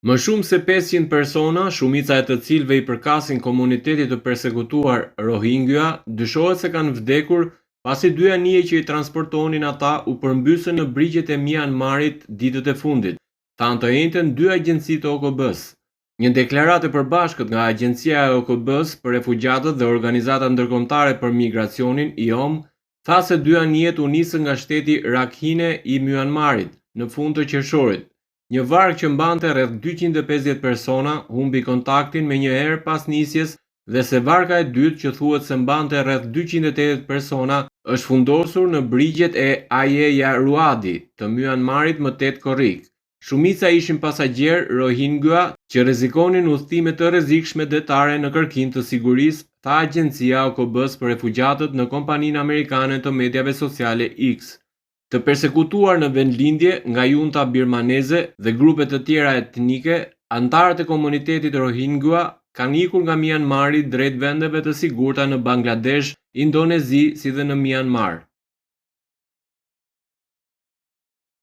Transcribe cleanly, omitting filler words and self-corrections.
Më shumë se 500 persona, shumica e të cilëve i përkasin komunitetit të persekutuar Rohingya, dyshohet se kanë vdekur pasi dy anije që i transportonin ata u përmbysën në brigjet e Myanmarit ditët e fundit, thanë të enjten dy agjenci të OKB-së. Një deklaratë e përbashkët nga Agjencia e OKB-së për Refugjatët dhe Organizata Ndërkombëtare për Migracionin, IOM, tha se dy anijet u nisën nga shteti Rakhine i Myanmarit në fund të qershorit. Një varkë që mbante rreth 250 persona humbi kontaktin menjëherë pas nisjes dhe se varka e dytë që thuhet se mbante rreth 280 persona është fundosur në brigjet e Ayeyarwady të Myanmarit më 8 korrik. Shumica ishin pasagjerë Rohingya që rrezikonin udhëtime të rrezikshme detare në kërkim të sigurisë, tha agjencia OKB-s për refugjatët në kompaninë amerikane të mediave sociale X. Të persekutuar në vendlindje nga junta birmaneze dhe grupe të tjera etnike, anëtarët e komunitetit Rohingya kanë ikur nga Myanmari drejt vendeve të sigurta në Bangladesh, Indonezi si dhe në Myanmar.